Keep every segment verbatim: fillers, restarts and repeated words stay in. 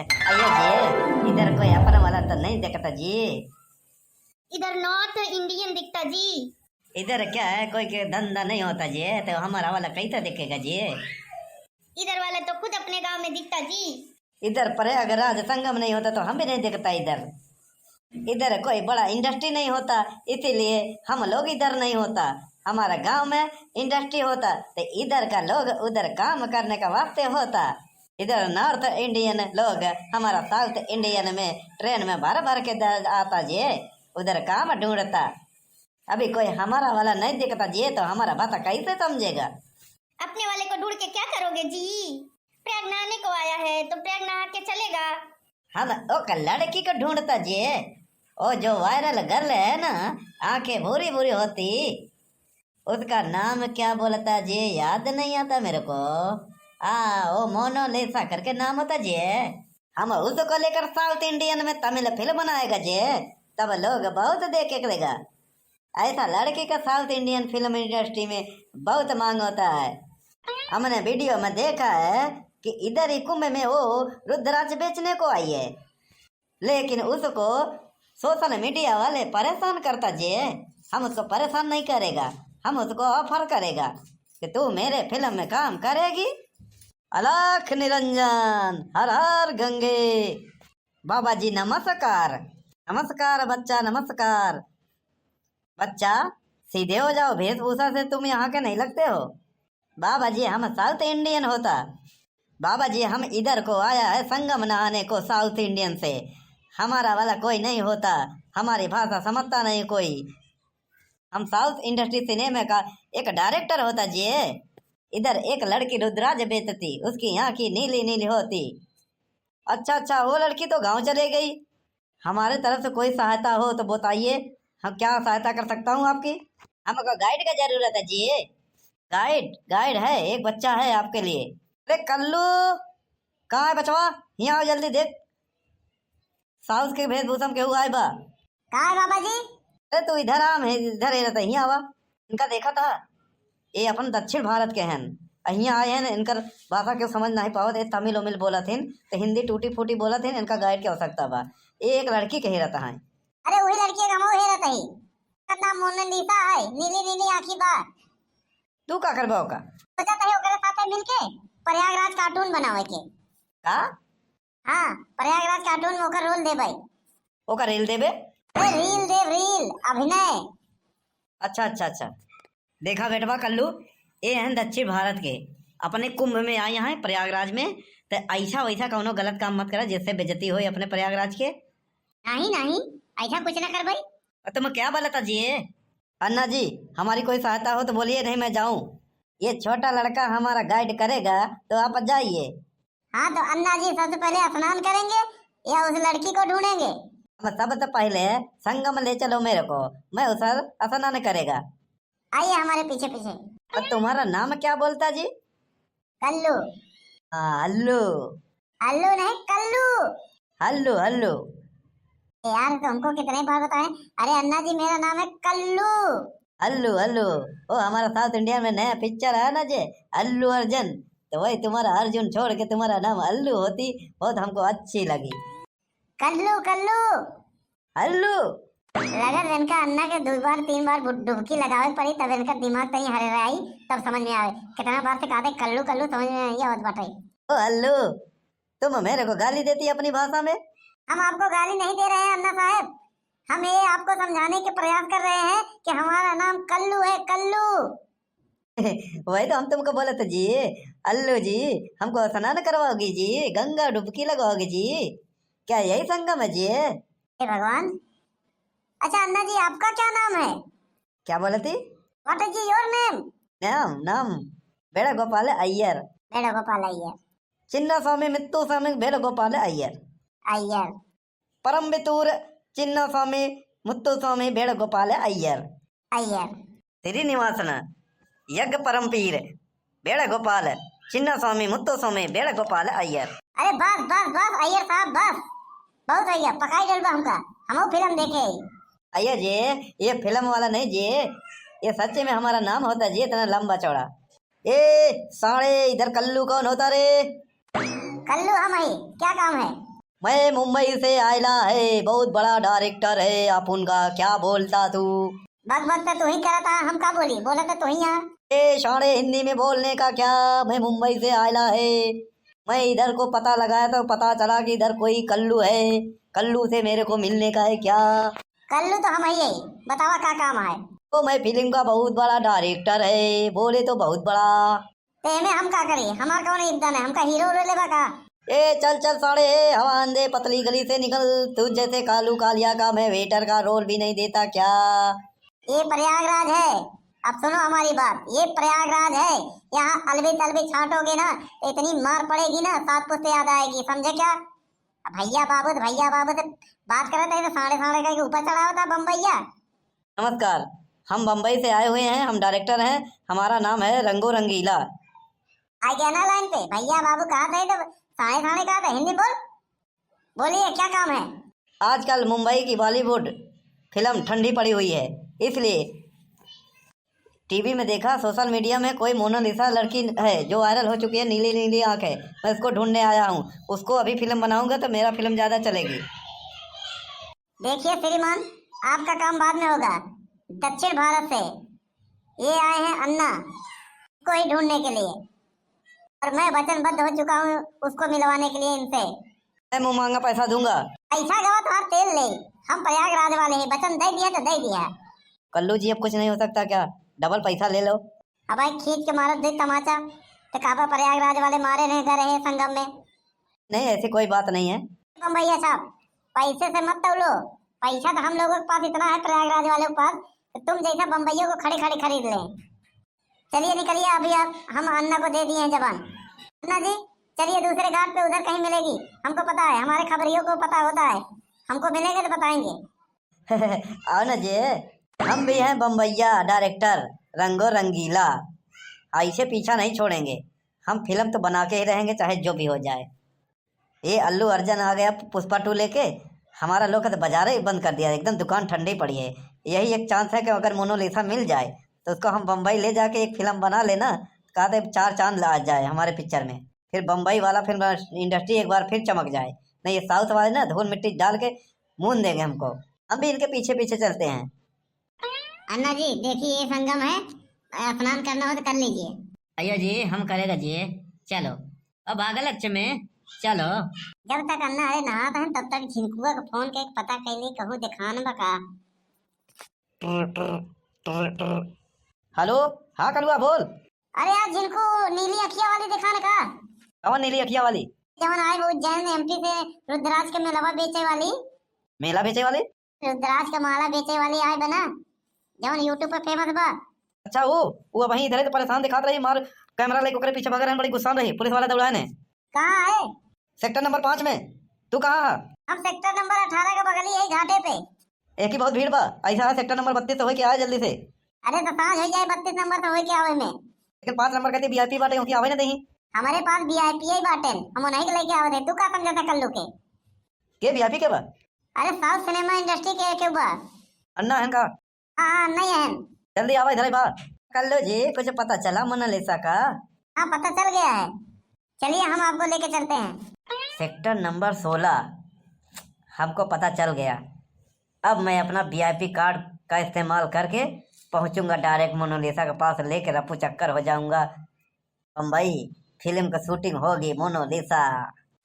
अयो जी, इधर कोई अपना वाला तो नहीं दिखता जी। इधर North Indian दिखता जी। इधर क्या है, कोई के धंधा नहीं होता जी, तो हमारा वाला कैसा दिखेगा जी? इधर वाला तो खुद अपने गांव में दिखता जी। इधर प्रयागराज संगम नहीं होता तो हम भी नहीं दिखता इधर। इधर कोई बड़ा industry नहीं होता, इसीलिए हम लोग इधर नहीं होता। हमारा गांव में industry होता तो इधर का लोग उधर काम करने का वास्ते होता। इधर North Indian लोग हमारा South Indian में train में भर भर के द-, आता जे, उधर काम ढूंढता। अभी कोई हमारा वाला नहीं दिखता जे तो हमारा भाषा कैसे समझेगा? अपने वाले को ढूंढ के क्या करोगे जी? प्रयाग नहाने को आया है तो प्रयाग नहा के चलेगा। हम ओक लड़की को ढूंढता जे, ओ जो viral girl है ना, आंखें भूरी भूरी होती, उसका नाम क्या बोलता जे, याद नहीं आता मेरे को। आ, ओ मोनालिसा करके नाम होता जे। हम उसको लेकर South Indian में तमिल film बनाएगा जे, तब लोग बहुत देखे करेगा। ऐसा लड़की का South Indian film industry में बहुत मांग होता है। हमने video में देखा है कि इधर ही कुंभ में वो रुद्राक्ष बेचने को आई है, लेकिन उसको social media वाले परेशान करता जे। हम उसको परेशान नहीं करेगा, हम उसको offer करेगा कि तू मेरे film में काम करेगी। अलख निरंजन, हर हर गंगे। बाबा जी नमस्कार। नमस्कार बच्चा, नमस्कार। बच्चा, सीधे हो जाओ, वेशभूषा से तुम यहाँ के नहीं लगते हो। बाबा जी, हम South Indian होता। बाबा जी, हम इधर को आया है संगम नहाने को South Indian से। हमारा वाला कोई नहीं होता, हमारी भाषा समझता नहीं कोई। हम South industry cinema का एक director होता जी। इधर एक लड़की रुद्राक्ष बेचती, उसकी आंखें नीली नीली होती। अच्छा, अच्छा, वो लड़की तो गांव चले गई। हमारे तरफ से कोई सहायता हो तो बताइए, हम क्या सहायता कर सकता हूँ आपकी? हमको guide का जरूरत है जी। Guide, guide है, एक बच्चा है आपके लिए। अरे कल्लू, कहाँ है बचवा? यहाँ आओ जल्दी, देख, South के वेशभूषा में केहू आए बा। का है बाबा जी? अरे तू इधर आ, मैं इधर ही रहता, यहाँ आवा। इनका देखा था, ये अपन दक्षिण भारत के हन, हियाँ आए हैं, इनकर भाषा केहू समझ नहीं पावत, ये तमिल उमिल बोलत हिन, तो हिंदी टूटी फूटी बोलत हिन, इनका guide की आवश्यकता बा। ये एक लड़की के हेरत हैं। अरे वही लड़की का हमहू हेरत ही, का नाम मोनालिसा है, नीली नीली आँखी बा। तू का करबा ओका? सोचत ही ओकरे साथे मिलके प्रयागराज cartoon बनावे के। का? हाँ, प्रयागराज cartoon में ओकर role देबै। ओकर reel देबे? अरे reel देब, reel, अभिनय। अच्छा, अच्छा, अच्छा। देखा बेटवा कल्लू, ए हैं दक्षिण भारत के, अपने कुंभ में आए हैं प्रयागराज में, त ऐसा वैसा कौनो गलत काम मत करा जिससे बेइज्जती होए अपने प्रयागराज के। नहीं, नहीं, ऐसा कुछ ना करबै। और तुम क्या बोलता जी? अन्ना जी, हमारी कोई सहायता हो तो बोलिए, नहीं मैं जाऊं। ये छोटा लड़का हमारा guide करेगा तो आप जाइए। हाँ, तो अन्ना जी सबसे पहले स्नान करेंगे या उस लड़की को ढूंढेंगे? हम सबसे पहले संगम ले चलो मेरे को, मैं उधर स्नान करेगा। आइए हमारे पीछे पीछे। और तुम्हारा नाम क्या बोलता जी? कल्लू। हाँ, अल्लू। अल्लू नहीं, कल्लू। हल्लू, हल्लू। ए यार, तुमको कितने बार बताएं? अरे अन्ना जी, मेरा नाम है कल्लू। हल्लू, हल्लू। ओ, हमारा South India में नया picture आया ना जे, अल्लू अर्जुन, तो वही तुम्हारा अर्जुन छोड़ के तुम्हारा नाम अल्लू होती, बहुत हमको अच्छी लगी। कल्लू, कल्लू। हल्लू। लगत इनका अन्ना के दो बार, तीन बार बु-, डुबकी लगावे पड़ी, तब इनका दिमाग तहीं हरे आई, तब समझ में आवे। कितना बार से कहते कल्लू, कल्लू, समझ में नहीं आवत बाटे। ओ हल्लू, तुम मेरे को गाली देती अपनी भाषा में? हम आपको गाली नहीं दे रहे हैं अन्ना साहब, हम ये आपको समझाने के प्रयास कर रहे हैं कि हमारा नाम कल्लू है, कल्लू। वही तो हम तुमको बोलत जी, अल्लू जी, हमको स्नान करवाओगे जी, गंगा डुबकी लगवाओगे जी, क्या यही संगम है जी? हे भगवान। अच्छा अन्ना जी, आपका क्या नाम है? क्या बोलती? What is your name? नाम, नाम, वेणुगोपाल अय्यर। वेणुगोपाल अय्यर। चिन्नास्वामी मुत्तुस्वामी वेणुगोपाल अय्यर। अय्यर। परम्बितूर चिन्नास्वामी मुत्तुस्वामी वेणुगोपाल अय्यर। अय्यर। श्रीनिवासन यज्ञ परम्पीर वेणुगोपाल चिन्नास्वामी मुत्तुस्वामी वेणुगोपाल अय्यर। अरे बस, बस, बस, अय्यर साहब, बस। बहुत हो गया, पकाई डलबा हमका। हमहू फिल्म देखे आई। अय्यर जी, ये फिल्म वाला नहीं जी, ये सच्चे में हमारा नाम होता जी, इतना लंबा चौड़ा। ए साढ़े, इधर कल्लू कौन होता रे? कल्लू हम ही, क्या काम है? मैं मुंबई से आयला है, बहुत बड़ा डायरेक्टर है, आप उनका क्या बोलता तू? बक बक तो तू ही करत हा, हम का बोली, बोलत तो तू ही हा। ए साढ़े, हिंदी में बोलने का क्या, मैं मुंबई से आयला है, मैं इधर को पता लगाया तो पता चला कि इधर कोई कल्लू है, कल्लू से मेरे को मिलने का है क्या? कल्लू तो हम ही है, बतावा का काम है? तो मैं फिल्म का बहुत बड़ा डायरेक्टर है, बोले तो बहुत बड़ा। ते एमे हम का करी, हमार कौन योगदान है, हमका हीरो उरो लेबा का? ए चल चल साढ़े, ए हवा आंदे, पतली गली से निकल, तुझ जैसे कालू कालिया का मैं वेटर का रोल भी नहीं देता क्या? ये प्रयागराज है, अब सुनो हमारी बात, ये प्रयागराज है, यहाँ अलबी तलबी छांटोगे ना तो इतनी मार पड़ेगी ना, सात पुश्त याद आएगी, समझे क्या? अब भैया बाबू तो भैया बाबू से बात करत है तो साढ़े साढ़े का के ऊपर चढ़ावत हा बम्बैया। नमस्कार, हम बम्बई से आए हुए हैं, हम डायरेक्टर हैं, हमारा नाम है रंगो रंगीला। आ गया ना लाइन पे, भैया बाबू कहा था तो साढ़े साढ़े कहा था, हिंदी बोल। बोलिए, क्या काम है? आजकल मुंबई की बॉलीवुड फिल्म ठंडी पड़ी हुई है, इसलिए टीवी में देखा, सोशल मीडिया में कोई मोनालिसा लड़की है जो वायरल हो चुकी है, नीली नीली आंखें, मैं उसको ढूंढने आया हूँ। उसको अभी फिल्म बनाऊंगा तो मेरा फिल्म ज्यादा चलेगी। देखिए श्रीमान, आपका काम बाद में होगा। दक्षिण भारत से ये आए हैं अन्ना, को ही ढूंढने के लिए, और मैं वचनबद्ध हो चुका हूँ उसको मिलवाने के लिए इनसे। मैं मुंह मांगा पैसा दूंगा। पैसा गवा तो आप तेल ले, हम प्रयागराज वाले हैं, वचन दे दिया तो दे दिया। कल्लू जी, अब कुछ नहीं हो सकता क्या? डबल पैसा ले लो। अब भाई खींच के मारो दे तमाचा, तो कहा प्रयागराज वाले मारे नहीं गए रहे संगम में। नहीं, ऐसी कोई बात नहीं है। बम्बैया साहब, पैसे से मत तौलो, पैसा तो हम लोगों के पास इतना है प्रयागराज वालों के पास, तो तुम जैसा बम्बैयों को खड़े खड़े खरीद लें। चलिए निकलिए, अभी आप, हम अन्ना को दे दिए हैं जबान। अन्ना जी, चलिए दूसरे घाट पे उधर कहीं मिलेगी, हमको पता है, हमारे खबरियों को पता होता है, हमको मिलेंगे तो बताएंगे। आओ ना जी, हम भी हैं बम्बैया डायरेक्टर रंगो रंगीला, ऐसे पीछा नहीं छोड़ेंगे, हम फिल्म तो बना के ही रहेंगे चाहे जो भी हो जाए। ये अल्लू अर्जुन आ गया पुष्पा टू लेके, हमारा लोग का तो बाजार ही बंद कर दिया, एकदम दुकान ठंडी पड़ी है। यही एक चांस है कि अगर मोनालिसा मिल जाए तो उसको हम बम्बई ले जाके एक फिल्म बना लेना, कहते चार चांद ला जाए हमारे पिक्चर में, फिर बम्बई वाला फिल्म इंडस्ट्री एक बार फिर चमक जाए। नहीं, ये साउथ वाले ना धूल मिट्टी डाल के मून देंगे हमको। हम भी इनके पीछे पीछे चलते हैं। अन्ना जी, देखिए ये संगम है, स्नान करना हो तो कर लीजिए। अयो जी, हम करेगा जी, चलो। अब भागा लक्ष्मी, चलो। जब तक अन्ना हरे नहात हैं, तब तक झिनकुआ के फोन के एक पता कैली, कहूँ देखान बा का। हेलो, हाँ कलुआ बोल। अरे यार झिनकू, नीली अखिया वाली देखान का। कौन नीली अखिया वाली? जवन आए वो उज्जैन एमपी से, रुद्राक्ष के मेलवा बेचे वाली। मेला बेचे वाली? रुद्राक्ष के माला बेचे वाली आए बना, जवन YouTube पे फेमस बा। अच्छा, वो वो वहीं इधर ही तो परेशान दिखात रही, मार कैमरा लेके ओकरे पीछे भाग रहे हैं, बड़ी गुस्सा में रही, पुलिस वाला दौड़ाए ने। कहाँ है? सेक्टर नंबर पाँच में। तू कहाँ है? हम सेक्टर नंबर अठारह के बगली है, घाटे पे। एक ही बहुत भीड़ बा, ऐसा है सेक्टर नंबर बत्तीस से होके आए जल्दी से। अरे तो सांझ हो जाए, बत्तीस नंबर से होके आवे में। लेकिन पाँच नंबर कहते वीआईपी बाटे, उनकी आवे ना दही। हमारे पास वीआईपी ही बाटे, हम उन्हीं के लेके आवे थे। तू का समझा था कल्लू के? के वीआईपी के बा? अरे साउथ सिनेमा इंडस्ट्री के, के बा? अन्ना है का? हाँ, हाँ, नहीं है। जल्दी आवा इधर बा। कल्लू जी, कुछ पता चला मोनालिसा का? हाँ, पता चल गया है। चलिए, हम आपको लेके चलते हैं। सेक्टर नंबर सोलह, हमको पता चल गया। अब मैं अपना वीआईपी कार्ड का इस्तेमाल करके पहुंचूंगा डायरेक्ट मोनालिसा के पास, लेके रफू चक्कर हो जाऊंगा। बम्बई फिल्म का शूटिंग होगी मोनालिसा।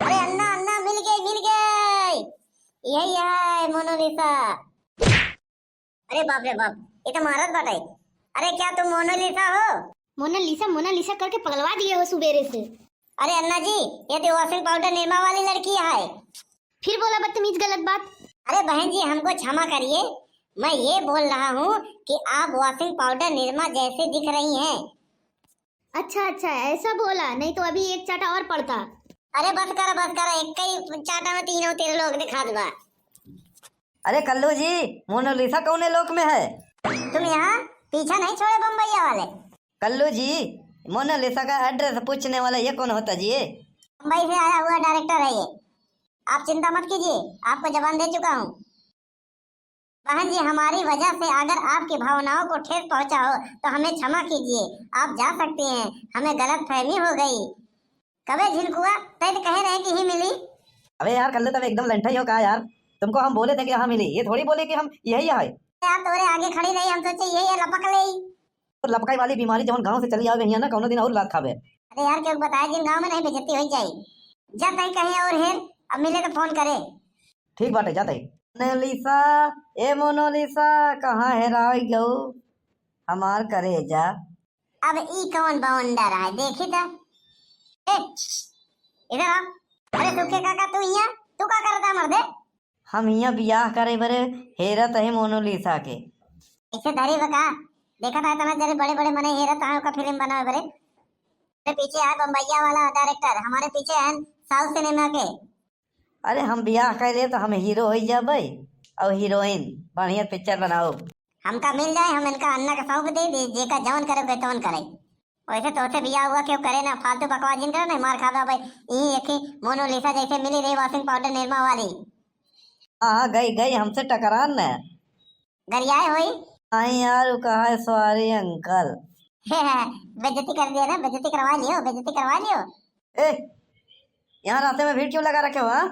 अरे अन्ना, अन्ना, मिल गई, मिल गई, यही है मोनालिसा। अरे बाप रे बाप, ये तो मारत बाटे। अरे क्या तुम मोनालिसा हो? मोनालिसा, मोनालिसा करके पगलवा दिए हो सुबेरे से। अरे अन्ना जी, ये तो वॉशिंग पाउडर निरमा वाली लड़की है। फिर बोला बदतमीज गलत बात। अरे बहन जी, हमको क्षमा करिए, मैं ये बोल रहा हूँ कि आप वॉशिंग पाउडर निरमा जैसे दिख रही हैं। अच्छा, अच्छा, ऐसा बोला, नहीं तो अभी एक चाटा और पड़ता। अरे बस करा, बस करा, एक ही चाटा में तीनों तेरे लोग दिखा दूंगा। अरे कल्लू जी, मोनालिसा कौने लोक में है? तुम यहाँ पीछा नहीं छोड़े बम्बैया वाले। कल्लू जी, मोनालिसा का एड्रेस पूछने वाला ये कौन होता जी? बम्बई से आया हुआ डायरेक्टर है ये, आप चिंता मत कीजिए, आपको जबान दे चुका हूँ। बहन जी, हमारी वजह से अगर आपकी भावनाओं को ठेस पहुंचा हो तो हमें क्षमा कीजिए, आप जा सकती हैं, हमें गलतफहमी हो गई। कबे झिनकुआ, तै तो कहे रहे कि ही मिली। अबे यार, कल्लू, तब एकदम लंठई हो का यार? तुमको हम बोले थे कि यहाँ मिली, ये थोड़ी बोले कि हम यही है। यार, तोरे आगे खड़ी रही, हम सोचे यही है, लपक ले। तो लपकाई वाली बीमारी जवन गाँव से चली आवे हियाँ ना, कौनो दिन और लात खावे। अरे यार, क्यों बताए, जिन गाँव में नहीं बेइज्जती हो जाई। जा तई कहीं और हेर, अब मिले तो फोन करे। ठीक बाटे, जा तई। मोनालिसा, ए मोनालिसा, कहाँ हेराई गऊ हमार करेजा? अब ई कौन बवंडर है, देखी त। ए, इधर आ। अरे सुखे काका, तू हियाँ, तू का करता मर्दे? हम हियाँ बियाह करे बरे हेरत है मोनालिसा के। ऐसे धरी बका, देखत है तना जरे बड़े बड़े मने हेरत है ओका फिल्म बनावे बरे। अरे पीछे है बम्बैया वाला डायरेक्टर, हमारे पीछे है साउथ सिनेमा के। अरे हम बियाह कर ले तो हम हीरो हो जाबे और हीरोइन, बढ़िया पिक्चर बनाओ। हमका मिल जाए, हम इनका अन्ना का सौंप दे, दे जेका जवन करे के तवन करे। वैसे तोसे बियाह हुआ क्यों करे ना, फालतू बकवास जिन करे ना, मार खाबा भाई। ई एक ही मोनालिसा जैसे मिली रही वॉशिंग पाउडर निरमा वाली। हाँ, हाँ, गई, गई, हमसे टकरान न। गरियाए होई। नहीं यार, वो कहा है सॉरी अंकल। बेइज्जती कर दिया ना, बेइज्जती करवा लियो, बेइज्जती करवा लियो। ए, यहाँ रास्ते में भीड़ क्यों लगा रखे हो, हाँ?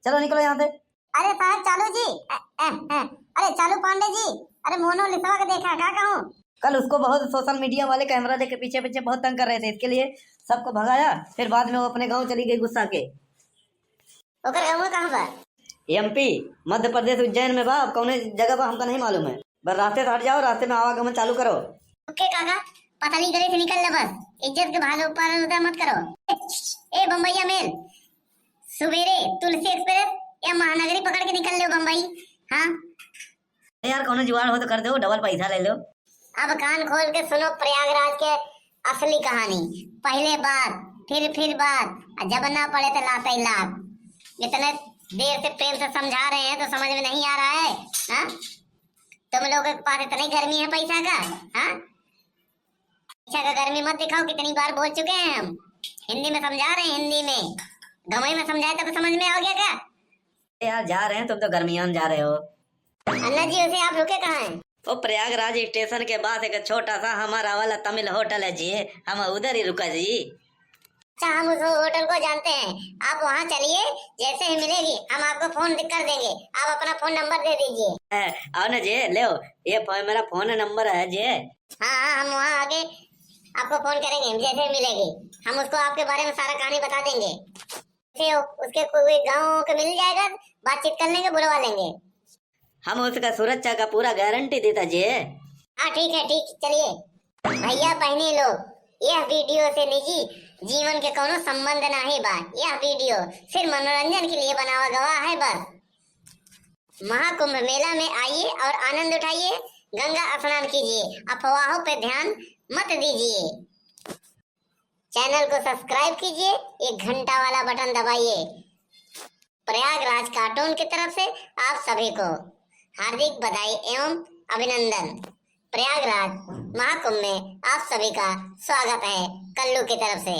चलो निकलो यहाँ से। अरे साहब चालू जी, अ, अ, अ, अरे चालू पांडे जी, अरे मोनालिसवा के देखा, का कहूँ? कल उसको बहुत सोशल मीडिया वाले कैमरा लेके पीछे पीछे बहुत तंग कर रहे थे, इसके लिए सबको भगाया, फिर बाद में वो अपने गाँव चली गई गुस्सा के। ओकर गाँव कहाँ बा? एमपी, मध्य प्रदेश, उज्जैन में बा। अब कौने जगह बा हमका नहीं मालूम है, बस रास्ते से हट जाओ, रास्ते में आवागमन चालू करो। ओके काका, पतली गली से निकल ले बस, इज्जत के भालो पर उधर मत करो। ए बम्बैया मेल, सुबेरे तुलसी एक्सप्रेस या महानगरी पकड़ के निकल ले बम्बई। हाँ। अरे यार, कौनो जुगाड़ हो तो कर दो, डबल पैसा ले लो। अब कान खोल के सुनो प्रयागराज के असली कहानी। पहले बात, फिर, फिर बात, और जब ना पड़े तो लाते ही लात। इतने देर से प्रेम से समझा रहे हैं तो समझ में नहीं आ रहा है, हाँ? तुम लोगों के पास इतनी गर्मी है पैसा का, हाँ? पैसा का गर्मी मत दिखाओ, कितनी बार बोल चुके हैं हम, हिंदी में समझा रहे हैं, हिंदी में। गंवई में समझाए तो समझ में आ गया क्या? अरे यार, जा रहे हैं, तुम तो गर्मियान जा रहे हो। अन्ना जी, वैसे आप रुके कहाँ हैं? वो प्रयागराज स्टेशन के पास एक छोटा सा हमारा वाला तमिल होटल है जी, हम उधर ही रुका जी। अच्छा, हम उस होटल को जानते हैं, आप वहाँ चलिए, जैसे ही मिलेगी हम आपको फोन कर देंगे, आप अपना फोन नंबर दे दीजिए। ए, आओ ना जी, ले, ये फो-, मेरा फोन नंबर है जी। हाँ, हाँ, हम वहाँ आके आपको फोन करेंगे, जैसे ही मिलेगी हम उसको आपके बारे में सारा कहानी बता देंगे। से उसके कोई गाँव के मिल जाएगा, बातचीत कर लेंगे, बुलवा लेंगे। हम उसका सुरक्षा का पूरा गारंटी देता जे। हाँ, ठीक है, ठीक, चलिए। भैया बहनी लोग, यह वीडियो से निजी जीवन के कौनो संबंध नाही बा। यह वीडियो सिर्फ मनोरंजन के लिए बनावा गवा है बस। महाकुंभ मेला में आइए और आनंद उठाइए, गंगा स्नान कीजिए, अफवाहों पे ध्यान मत दीजिए। चैनल को सब्सक्राइब कीजिए, ये घंटा वाला बटन दबाइए। प्रयागराज कार्टून की तरफ से आप सभी को हार्दिक बधाई एवं अभिनंदन। प्रयागराज महाकुंभ में आप सभी का स्वागत है कल्लू की तरफ से।